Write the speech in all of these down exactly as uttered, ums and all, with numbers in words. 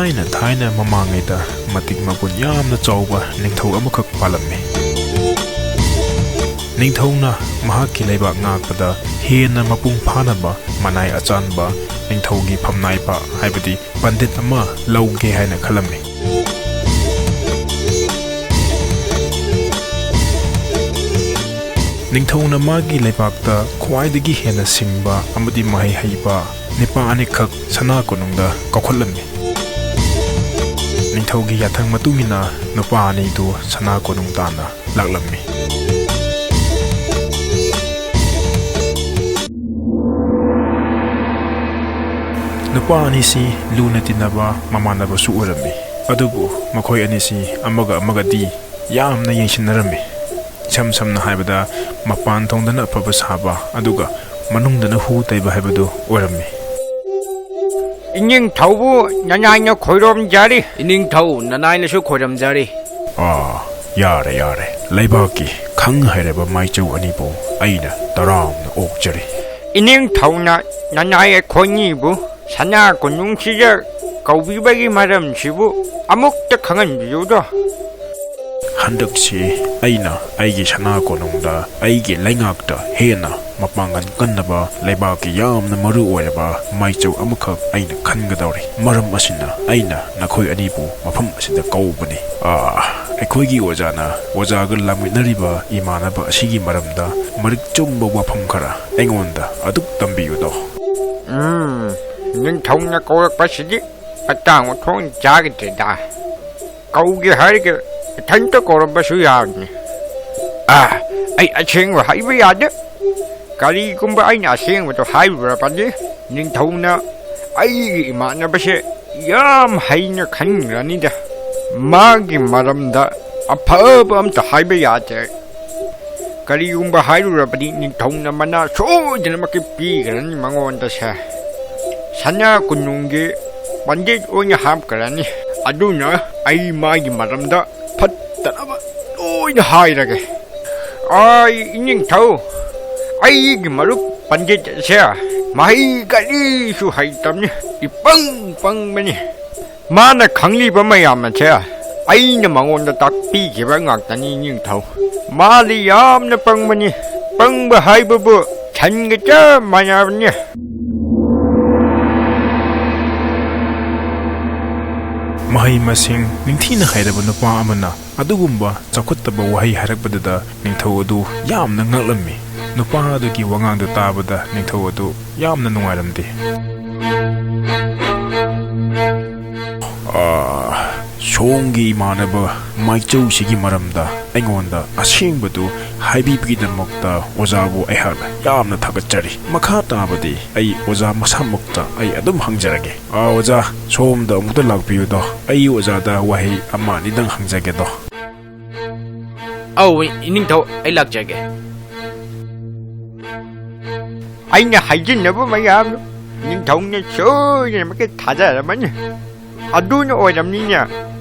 ꯑꯩꯅ ꯊꯥꯏꯅ ꯃꯃꯥꯡꯉꯩꯗ ꯃꯇꯤꯛ ꯃꯒꯨꯟ ꯌꯥꯝꯅ ꯆꯥꯎꯕ ꯅꯤꯡꯊꯧ ꯑꯃꯈꯛ ꯄꯥꯜꯂꯝꯃꯤ꯫ ꯅꯤꯡꯊꯧꯅ ꯃꯍꯥꯛꯀꯤ ꯂꯩꯕꯥꯛ ꯉꯥꯛꯄꯗ ꯍꯦꯟꯅ ꯃꯄꯨꯡ ꯐꯥꯅꯕ ꯃꯅꯥꯏ ꯑꯆꯥꯟꯕ ꯅꯤꯡꯊꯧꯒꯤ ꯐꯝꯅꯥꯏꯕ, ꯍꯥꯏꯕꯗꯤ ꯄꯟꯗꯤꯠ ꯑꯃ ꯂꯧꯒꯦ ꯍꯥꯏꯅ ꯈꯜꯂꯝꯃꯤ꯫ ꯅꯤꯡꯊꯧꯅ ꯃꯥꯒꯤ ꯂꯩꯕꯥꯛꯇ ꯈ꯭ꯋꯥꯏꯗꯒꯤ ꯍꯦꯟꯅ ꯁꯤꯡꯕ ꯑꯃꯗꯤ ꯃꯍꯩ ꯍꯩꯕ ꯅꯤꯄꯥ ꯑꯅꯤꯈꯛ ꯁꯅꯥ ꯀꯣꯅꯨꯡꯗ ꯀꯧꯈꯠꯂꯝꯃꯤ꯫ ꯅꯤꯡꯊꯧꯒꯤ ꯌꯥꯊꯪ ꯃꯇꯨꯡ ꯏꯟꯅ ꯅꯨꯄꯥ ꯑꯅꯤꯗꯨ ꯁꯅꯥ ꯀꯣꯅꯨꯡ ꯇꯥꯟꯅ ꯂꯥꯛꯂꯝꯃꯤ꯫ ꯅꯨꯄꯥ ꯑꯅꯤꯁꯤ ꯂꯨꯅ ꯇꯤꯟꯅꯕ ꯃꯃꯥꯟꯅꯕꯁꯨ ꯑꯣꯏꯔꯝꯃꯤ꯫ ꯑꯗꯨꯕꯨ ꯃꯈꯣꯏ ꯑꯅꯤꯁꯤ ꯑꯃꯒ ꯑꯃꯒꯗꯤ ꯌꯥꯝꯅ ꯌꯦꯡꯁꯤꯟꯅꯔꯝꯃꯤ꯫ ꯏꯁꯝ ꯁꯝꯅ ꯍꯥꯏꯕꯗ, ꯃꯄꯥꯟ ꯊꯣꯡꯗꯅ ꯑꯐꯕ ꯁꯥꯕ, ꯑꯗꯨꯒ ꯃꯅꯨꯡꯗꯅ ꯍꯨ ꯇꯩꯕ ꯍꯥꯏꯕꯗꯨ ꯑꯣꯏꯔꯝꯃꯤ꯫ ꯏꯅꯤꯡꯊꯧꯕꯨ ꯅꯅꯥꯏꯅ ꯈꯣꯏꯔꯣꯝꯖꯔꯤ꯫ ꯏꯅꯤꯡꯊꯧ ꯅꯅꯥꯏꯅꯁꯨ ꯈꯣꯏꯔꯝꯖꯔꯤ꯫ ꯑꯥ, ꯌꯥꯔꯦ, ꯌꯥꯔꯦ꯫ ꯂꯩꯕꯥꯛꯀꯤ ꯈꯪ ꯍꯩꯔꯕ ꯃꯥꯏꯆꯧ ꯑꯅꯤꯕꯨ ꯑꯩꯅ ꯇꯔꯥꯝꯅ ꯑꯣꯛꯆꯔꯤ꯫ ꯏꯅꯤꯡꯊꯧꯅ ꯅꯅꯥꯏ ꯑꯩꯈꯣꯏꯅꯤꯕꯨ ꯁꯅꯥ ꯀꯣꯅꯨꯡꯁꯤꯗ ꯀꯧꯕꯤꯕꯒꯤ ꯃꯔꯝꯁꯤꯕꯨ ꯑꯃꯨꯛꯇ ꯈꯪꯍꯟꯕꯤꯌꯨꯗꯣ꯫ ꯍꯟꯗꯛꯁꯤ ꯑꯩꯅ ꯑꯩꯒꯤ ꯁꯅꯥ ꯀꯣꯅꯨꯡꯗ ꯑꯩꯒꯤ ꯂꯩꯉꯥꯛꯇ ꯍꯦꯟꯅ ꯃꯄꯥꯡꯒꯜ ꯀꯟꯅꯕ ꯂꯩꯕꯥꯛꯀꯤ ꯌꯥꯝꯅ ꯃꯔꯨ ꯑꯣꯏꯔꯕ ꯃꯥꯏꯆꯧ ꯑꯃꯈꯛ ꯑꯩꯅ ꯈꯟꯒꯗꯧꯔꯤ꯫ ꯃꯔꯝ ꯑꯁꯤꯅ ꯑꯩꯅ ꯅꯈꯣꯏ ꯑꯅꯤꯕꯨ ꯃꯐꯝ ꯑꯁꯤꯗ ꯀꯧꯕꯅꯤ꯫ ꯑꯥ, ꯑꯩꯈꯣꯏꯒꯤ ꯑꯣꯖꯥꯅ ꯑꯣꯖꯥꯒ ꯂꯥꯛꯃꯤꯟꯅꯔꯤꯕ ꯏꯃꯥꯟꯅꯕ ꯑꯁꯤꯒꯤ ꯃꯔꯝꯗ ꯃꯔꯤꯛ ꯆꯨꯝꯕ ꯋꯥꯐꯝ ꯈꯔ ꯑꯩꯉꯣꯟꯗ ꯑꯗꯨꯛ ꯇꯝꯕꯤꯌꯨꯗꯣ꯫ ꯎꯝ, ꯅꯤꯡꯊꯧꯅ ꯀꯧꯔꯛꯄꯁꯤꯗꯤ ꯑꯇꯥꯡꯕ ꯊꯣꯡ ꯆꯥꯒꯗ꯭ꯔꯦꯗ꯫ ꯀꯧꯒꯦ ꯍꯥꯏꯔꯒ ꯏꯊꯟꯇ ꯀꯧꯔꯝꯕꯁꯨ ꯌꯥꯕꯅꯤ꯫ ꯑꯥ, ꯑꯩ ꯑꯁꯦꯡꯕ ꯍꯥꯏꯕ ꯌꯥꯗꯦ꯫ ꯀꯔꯤꯒꯨꯝꯕ ꯑꯩꯅ ꯑꯁꯦꯡꯕꯗꯣ ꯍꯥꯏꯔꯨꯔꯕꯗꯤ, ꯅꯤꯡꯊꯧꯅ ꯑꯩꯒꯤ ꯏꯃꯥꯟꯅꯕꯁꯦ ꯌꯥꯝ ꯍꯩꯅ ꯈꯟꯈ꯭ꯔꯅꯤꯗ꯫ ꯃꯥꯒꯤ ꯃꯔꯝꯗ ꯑꯐꯕ ꯑꯝꯇ ꯍꯥꯏꯕ ꯌꯥꯗꯦ꯫ ꯀꯔꯤꯒꯨꯝꯕ ꯍꯥꯏꯔꯨꯔꯕꯗꯤ, ꯅꯤꯡꯊꯧꯅ ꯃꯅꯥ ꯁꯣꯏꯗꯅꯃꯛꯀꯤ ꯄꯤꯈ꯭ꯔꯅꯤ ꯃꯉꯣꯟꯗꯁꯦ꯫ ꯁꯅꯥ ꯀꯣꯅꯨꯡꯒꯤ ꯄꯟꯗꯤꯠ ꯑꯣꯏꯅ ꯍꯥꯞꯈ꯭ꯔꯅꯤ꯫ ꯑꯗꯨꯅ ꯑꯩ ꯃꯥꯒꯤ ꯃꯔꯝꯗ ꯐꯠꯇꯅꯕ ꯂꯣꯏꯅ ꯍꯥꯏꯔꯒꯦ꯫ ꯑꯩ ꯏꯅꯤꯡꯊꯧ, ꯑꯩꯒꯤ ꯃꯔꯨꯞ ꯄꯟꯗꯤꯠ ꯑꯁꯦ ꯃꯍꯩ ꯀꯔꯤꯁꯨ ꯍꯩꯇꯕꯅꯤ, ꯏꯄꯪ ꯄꯪꯕꯅꯤ꯫ ꯃꯥꯅ ꯈꯪꯂꯤꯕ ꯃꯌꯥꯝ ꯑꯁꯦ ꯑꯩꯅ ꯃꯉꯣꯟꯗ ꯇꯥꯛꯄꯤꯈꯤꯕ ꯉꯥꯛꯇꯅꯤ, ꯅꯤꯡꯊꯧ꯫ ꯃꯥꯗꯤ ꯌꯥꯝꯅ ꯄꯪꯕꯅꯤ꯫ ꯄꯪꯕ ꯍꯥꯏꯕꯕꯨ ꯁꯟꯒ ꯆꯞ ꯃꯥꯟꯅꯕꯅꯤ꯫ ꯃꯍꯩ ꯃꯁꯤꯡ ꯅꯤꯡꯊꯤꯅ ꯍꯩꯔꯕ ꯅꯨꯄꯥ ꯑꯃꯅ ꯑꯗꯨꯒꯨꯝꯕ ꯆꯥꯎꯈꯠꯇꯕ ꯋꯥꯍꯩ ꯍꯥꯏꯔꯛꯄꯗꯨꯗ ꯅꯤꯡꯊꯧ ꯑꯗꯨ ꯌꯥꯝꯅ ꯉꯛꯂꯝꯃꯤ꯫ ꯅꯨꯄꯥ ꯑꯗꯨꯒꯤ ꯋꯥꯉꯥꯡꯗꯨ ꯇꯥꯕꯗ ꯅꯤꯡꯊꯧ ꯑꯗꯨ ꯌꯥꯝꯅ ꯅꯨꯡꯉꯥꯏꯔꯝꯗꯦ꯫ ꯑꯥ, ꯁꯣꯝꯒꯤ ꯏꯃꯥꯟꯅꯕ ꯃꯥꯏꯆꯧꯁꯤꯒꯤ ꯃꯔꯝꯗ ꯑꯩꯉꯣꯟꯗ ꯑꯁꯦꯡꯕꯗꯨ ꯍꯥꯏꯕꯤꯕꯒꯤꯗꯃꯛꯇ ꯑꯣꯖꯥꯕꯨ ꯑꯩꯍꯥꯛꯅ ꯌꯥꯝꯅ ꯊꯥꯒꯠꯆꯔꯤ꯫ ꯃꯈꯥ ꯇꯥꯕꯗꯤ ꯑꯩ ꯑꯣꯖꯥ ꯃꯁꯥꯃꯛꯇ ꯑꯩ ꯑꯗꯨꯝ ꯍꯪꯖꯔꯒꯦ꯫ ꯑꯥ, ꯑꯣꯖꯥ, ꯁꯣꯝꯗ ꯑꯃꯨꯛꯇ ꯂꯥꯛꯄꯤꯌꯨꯗꯣ꯫ ꯑꯩ ꯑꯣꯖꯥꯗ ꯋꯥꯍꯩ ꯑꯃ ꯑꯅꯤꯗꯪ ꯍꯪꯖꯒꯦꯗꯣ꯫ ꯑꯧ, ꯏꯅꯤꯡꯊꯧ, ꯑꯩ ꯂꯥꯛꯆꯒꯦ꯫ ꯑꯩꯅ ꯍꯥꯏꯖꯤꯟꯅꯕ ꯃꯌꯥꯝꯗꯨ ꯅꯤꯡꯊꯧꯅ ꯁꯣꯏꯗꯅꯃꯛꯀꯤ ꯊꯥꯖꯔꯝꯃꯅꯤ꯫ ꯑꯗꯨꯅ ꯑꯣꯏꯔꯝꯅꯤꯅꯦ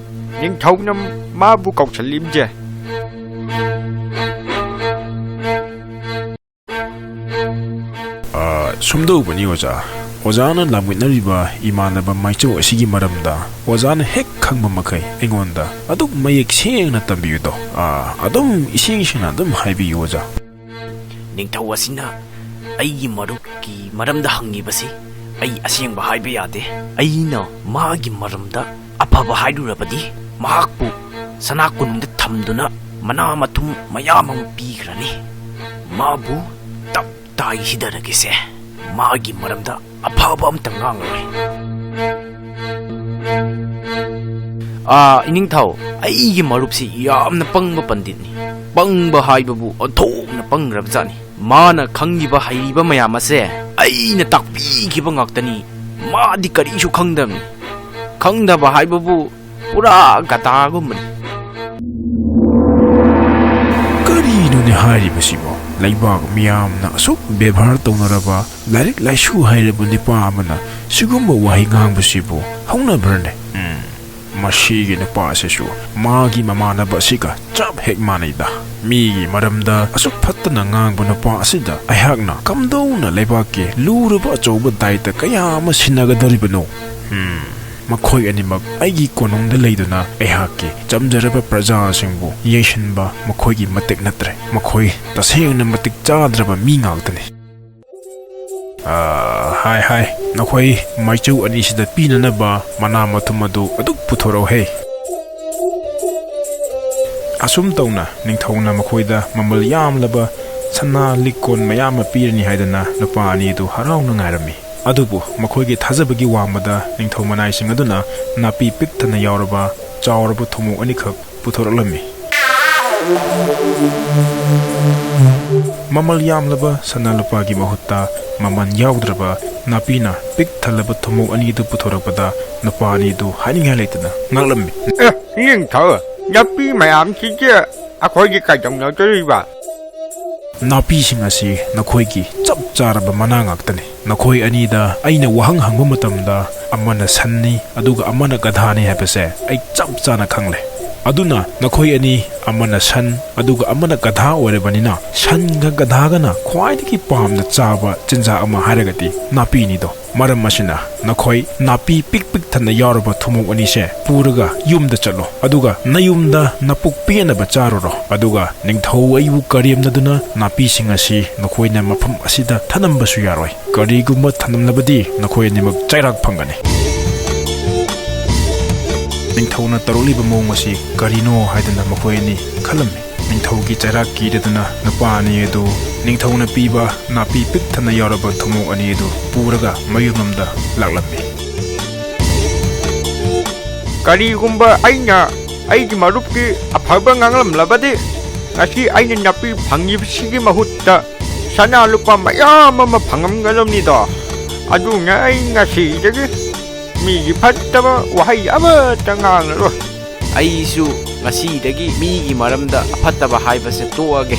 ꯅꯤꯡꯊꯧꯅ ꯃꯥꯕꯨ ꯀꯧꯁꯜꯂꯤꯕꯁꯦ꯫ ꯑꯥ, ꯁꯨꯝꯗꯧꯕꯅꯤ ꯑꯣꯖꯥ꯫ ꯑꯣꯖꯥꯅ ꯂꯥꯡꯃꯤꯟꯅꯔꯤꯕ ꯏꯃꯥꯟꯅꯕ ꯃꯥꯏꯆꯧ ꯑꯁꯤꯒꯤ ꯃꯔꯝꯗ ꯑꯣꯖꯥꯅ ꯍꯦꯛ ꯈꯪꯕ ꯃꯈꯩ ꯑꯩꯉꯣꯟꯗ ꯑꯗꯨꯝ ꯃꯌꯦꯛ ꯁꯦꯡꯅ ꯇꯝꯕꯤꯌꯨꯗꯣ꯫ ꯑꯥ, ꯑꯗꯨꯝ ꯏꯁꯦꯡ ꯁꯦꯡꯅ ꯑꯗꯨꯝ ꯍꯥꯏꯕꯤꯌꯨ ꯑꯣꯖꯥ꯫ ꯅꯤꯡꯊꯧ ꯑꯁꯤꯅ ꯑꯩꯒꯤ ꯃꯔꯨꯞꯀꯤ ꯃꯔꯝꯗ ꯍꯪꯉꯤꯕꯁꯤ ꯑꯩ ꯑꯁꯦꯡꯕ ꯍꯥꯏꯕ ꯌꯥꯗꯦ꯫ ꯑꯩꯅ ꯃꯥꯒꯤ ꯃꯔꯝꯗ ꯑꯐꯕ ꯍꯥꯏꯔꯨꯔꯕꯗꯤ ꯃꯍꯥꯛꯄꯨ ꯁꯅꯥ ꯀꯣꯅꯨꯡꯗ ꯊꯝꯗꯨꯅ ꯃꯅꯥ ꯃꯊꯨꯝ ꯃꯌꯥꯝ ꯑꯃ ꯄꯤꯈ꯭ꯔꯅꯤ꯫ ꯃꯥꯕꯨ ꯇꯞ ꯇꯥꯏ ꯁꯤꯗꯔꯒꯦꯁꯦ꯫ ꯃꯥꯒꯤ ꯃꯔꯝꯗ ꯑꯐꯕ ꯑꯝꯇ ꯉꯥꯡꯉꯔꯣꯏ꯫ ꯑꯥ, ꯏꯅꯤꯡꯊꯧ, ꯑꯩꯒꯤ ꯃꯔꯨꯞꯁꯤ ꯌꯥꯝꯅ ꯄꯪꯕ ꯄꯟꯗꯤꯠꯅꯤ꯫ ꯄꯪꯕ ꯍꯥꯏꯕꯕꯨ ꯑꯣꯟꯊꯣꯛꯅ ꯄꯪꯈ꯭ꯔꯕꯖꯥꯠꯅꯤ꯫ ꯃꯥꯅ ꯈꯪꯉꯤꯕ ꯍꯩꯔꯤꯕ ꯃꯌꯥꯝ ꯑꯁꯦ ꯑꯩꯅ ꯇꯥꯛꯄꯤꯈꯤꯕ ꯉꯥꯛꯇꯅꯤ꯫ ꯃꯥꯗꯤ ꯀꯔꯤꯁꯨ ꯈꯪꯗꯕꯅꯤ꯫ ꯈꯪꯗꯕ ꯍꯥꯏꯕꯕꯨ ꯄꯨꯔꯥ ꯒꯙꯥꯒꯨꯝꯕꯅꯤ꯫ ꯀꯔꯤꯅꯣꯅꯦ ꯍꯥꯏꯔꯤꯕꯁꯤꯕꯣ? ꯂꯩꯕꯥꯛ ꯃꯤꯌꯥꯝꯅ ꯑꯁꯨꯛ ꯕꯦꯕꯥꯔ ꯇꯧꯅꯔꯕ, ꯂꯥꯏꯔꯤꯛ ꯂꯥꯏꯁꯨ ꯍꯩꯔꯕ ꯅꯨꯄꯥ ꯑꯃꯅ ꯁꯤꯒꯨꯝꯕ ꯋꯥꯍꯩ ꯉꯥꯡꯕꯁꯤꯕꯨ ꯍꯧꯅꯕ꯭ꯔꯅꯦ? ꯎꯝ, ꯃꯁꯤꯒꯤ ꯅꯨꯄꯥ ꯑꯁꯤꯁꯨ ꯃꯥꯒꯤ ꯃꯃꯥꯟꯅꯕ ꯑꯁꯤꯒ ꯆꯞ ꯍꯦꯛ ꯃꯥꯟꯅꯩꯗ꯫ ꯃꯤꯒꯤ ꯃꯔꯝꯗ ꯑꯁꯨꯛ ꯐꯠꯇꯅ ꯉꯥꯡꯕ ꯅꯨꯄꯥ ꯑꯁꯤꯗ ꯑꯩꯍꯥꯛꯅ ꯀꯝꯗꯧꯅ ꯂꯩꯕꯥꯛꯀꯤ ꯂꯨꯔꯕ ꯑꯆꯧꯕ ꯗꯥꯏꯇ ꯀꯌꯥ ꯑꯃ ꯁꯤꯟꯅꯒꯗꯧꯔꯤꯕꯅꯣ? ꯎꯝ, ꯃꯈꯣꯏ ꯑꯅꯤꯃꯛ ꯑꯩꯒꯤ ꯀꯣꯅꯨꯡꯗ ꯂꯩꯗꯨꯅ ꯑꯩꯍꯥꯛꯀꯤ ꯆꯝꯖꯔꯕ ꯄ꯭ꯔꯖꯥꯁꯤꯡꯕꯨ ꯌꯦꯡꯁꯤꯟꯕ ꯃꯈꯣꯏꯒꯤ ꯃꯇꯤꯛ ꯅꯠꯇ꯭ꯔꯦ꯫ ꯃꯈꯣꯏ ꯇꯁꯦꯡꯅ ꯃꯇꯤꯛ ꯆꯥꯗ꯭ꯔꯕ ꯃꯤ ꯉꯥꯛꯇꯅꯤ꯫ ꯑꯥ, ꯍꯥꯏ, ꯍꯥꯏ, ꯅꯈꯣꯏ ꯃꯥꯏꯆꯧ ꯑꯅꯤꯁꯤꯗ ꯄꯤꯅꯅꯕ ꯃꯅꯥ ꯃꯊꯨꯝ ꯑꯗꯨ ꯑꯗꯨꯛ ꯄꯨꯊꯣꯔꯛꯎꯍꯦ꯫ ꯑꯁꯨꯝ ꯇꯧꯅ ꯅꯤꯡꯊꯧꯅ ꯃꯈꯣꯏꯗ ꯃꯃꯜ ꯌꯥꯝꯂꯕ ꯁꯅꯥ ꯂꯤꯛꯀꯣꯟ ꯃꯌꯥꯝ ꯑꯃ ꯄꯤꯔꯅꯤ ꯍꯥꯏꯗꯅ ꯅꯨꯄꯥ ꯑꯅꯤ ꯑꯗꯨ ꯍꯔꯥꯎꯅ ꯉꯥꯏꯔꯝꯃꯤ꯫ ꯑꯗꯨꯕꯨ ꯃꯈꯣꯏꯒꯤ ꯊꯥꯖꯕꯒꯤ ꯋꯥꯡꯃꯗ ꯅꯤꯡꯊꯧ ꯃꯅꯥꯏꯁꯤꯡ ꯑꯗꯨꯅ ꯅꯥꯄꯤ ꯄꯤꯛ ꯊꯟꯅ ꯌꯥꯎꯔꯕ ꯆꯥꯎꯔꯕ ꯊꯨꯝꯃꯣꯛ ꯑꯅꯤꯈꯛ ꯄꯨꯊꯣꯔꯛꯂꯝꯃꯤ꯫ ꯃꯃꯜ ꯌꯥꯝꯂꯕ ꯁꯅꯥ ꯂꯨꯄꯥꯒꯤ ꯃꯍꯨꯠꯇ ꯃꯃꯜ ꯌꯥꯎꯗ꯭ꯔꯕ ꯅꯥꯄꯤꯅ ꯄꯤꯛ ꯊꯜꯂꯕ ꯊꯨꯝꯃꯣꯛ ꯑꯅꯤꯗꯨ ꯄꯨꯊꯣꯔꯛꯄꯗ ꯅꯨꯄꯥ ꯑꯅꯤꯗꯨ ꯍꯥꯏꯅꯤꯡꯉꯥꯏ ꯂꯩꯇꯅ ꯉꯛꯂꯝꯃꯤ꯫ ꯑꯦ, ꯅꯤꯡꯊꯧ, ꯅꯥꯄꯤ ꯃꯌꯥꯝꯁꯤꯗꯤ ꯑꯩꯈꯣꯏꯒꯤ ꯀꯩꯗꯧꯅꯗꯣꯔꯤꯕ? ꯅꯥꯄꯤꯁꯤꯡ ꯑꯁꯤ ꯅꯈꯣꯏꯒꯤ ꯆꯞ ꯆꯥꯔꯕ ꯃꯅꯥ ꯉꯥꯛꯇꯅꯤ꯫ ꯅꯈꯣꯏ ꯑꯅꯤꯗ ꯑꯩꯅ ꯋꯥꯍꯪ ꯍꯪꯕ ꯃꯇꯝꯗ ꯑꯃꯅ ꯁꯟꯅꯤ ꯑꯗꯨꯒ ꯑꯃꯅ ꯒꯙꯥꯅꯤ ꯍꯥꯏꯕꯁꯦ ꯑꯩ ꯆꯞ ꯆꯥꯅ ꯈꯪꯂꯦ꯫ ꯑꯗꯨꯅ ꯅꯈꯣꯏ ꯑꯅꯤ, ꯑꯃꯅ ꯁꯟ ꯑꯗꯨꯒ ꯑꯃꯅ ꯒꯙꯥ ꯑꯣꯏꯔꯕꯅꯤꯅ, ꯁꯟꯒ ꯒꯙꯥꯒꯅ ꯈ꯭ꯋꯥꯏꯗꯒꯤ ꯄꯥꯝꯅ ꯆꯥꯕ ꯆꯤꯟꯖꯥꯛ ꯑꯃ ꯍꯥꯏꯔꯒꯗꯤ ꯅꯥꯄꯤꯅꯤꯗꯣ꯫ ꯃꯔꯝ ꯑꯁꯤꯅ ꯅꯈꯣꯏ ꯅꯥꯄꯤ ꯄꯤꯛ ꯄꯤꯛ ꯊꯟꯅ ꯌꯥꯎꯔꯕ ꯊꯨꯝꯃꯣꯛ ꯑꯅꯤꯁꯦ ꯄꯨꯔꯒ ꯌꯨꯝꯗ ꯆꯠꯂꯣ, ꯑꯗꯨꯒ ꯅꯌꯨꯝꯗ ꯅꯄꯨꯛ ꯄꯦꯟꯅꯕ ꯆꯥꯔꯨꯔꯣ, ꯑꯗꯨꯒ ꯅꯤꯡꯊꯧ ꯑꯩꯕꯨ ꯀꯔꯦꯝꯅꯗꯨꯅ ꯅꯥꯄꯤꯁꯤꯡ ꯑꯁꯤ ꯅꯈꯣꯏꯅ ꯃꯐꯝ ꯑꯁꯤꯗ ꯊꯅꯝꯕꯁꯨ ꯌꯥꯔꯣꯏ꯫ ꯀꯔꯤꯒꯨꯝꯕ ꯊꯅꯝꯂꯕꯗꯤ ꯅꯈꯣꯏ ꯑꯅꯤꯃꯛ ꯆꯩꯔꯥꯛ ꯐꯪꯒꯅꯤ꯫ ꯅꯤꯡꯊꯧꯅ ꯇꯧꯔꯛꯂꯤꯕ ꯃꯑꯣꯡ ꯑꯁꯤ ꯀꯔꯤꯅꯣ ꯍꯥꯏꯗꯨꯅ ꯃꯈꯣꯏ ꯑꯅꯤ ꯈꯜꯂꯝꯃꯤ꯫ ꯅꯤꯡꯊꯧꯒꯤ ꯆꯩꯔꯥꯛ ꯀꯤꯔꯗꯨꯅ ꯅꯨꯄꯥ ꯑꯅꯤ ꯑꯗꯨ ꯅꯤꯡꯊꯧꯅ ꯄꯤꯕ ꯅꯥꯄꯤ ꯄꯤꯛ ꯊꯟꯅ ꯌꯥꯎꯔꯕ ꯊꯨꯝꯃꯣꯛ ꯑꯅꯤ ꯑꯗꯨ ꯄꯨꯔꯒ ꯃꯌꯨꯝꯂꯣꯝꯗ ꯂꯥꯛꯂꯝꯃꯤ꯫ ꯀꯔꯤꯒꯨꯝꯕ ꯑꯩꯅ ꯑꯩꯒꯤ ꯃꯔꯨꯞꯀꯤ ꯑꯐꯕ ꯉꯥꯡꯂꯝꯂꯕꯗꯤ, ꯉꯁꯤ ꯑꯩꯅ ꯅꯥꯄꯤ ꯐꯪꯉꯤꯕꯁꯤꯒꯤ ꯃꯍꯨꯠꯇ ꯁꯅꯥ ꯂꯨꯄꯥ ꯃꯌꯥꯝ ꯑꯃ ꯐꯪꯉꯝꯒꯗꯕꯅꯤꯗꯣ꯫ ꯑꯗꯨꯅ ꯑꯩ ꯉꯁꯤꯗꯒꯤ ꯃꯤꯒꯤ ꯐꯠꯇꯕ ꯋꯥꯍꯩ ꯑꯃꯠꯇ ꯉꯥꯡꯂꯔꯣꯏ꯫ ꯑꯩꯁꯨ ꯉꯁꯤꯗꯒꯤ ꯃꯤꯒꯤ ꯃꯔꯝꯗ ꯑꯐꯠꯇꯕ ꯍꯥꯏꯕꯁꯦ ꯇꯣꯛꯑꯒꯦ꯫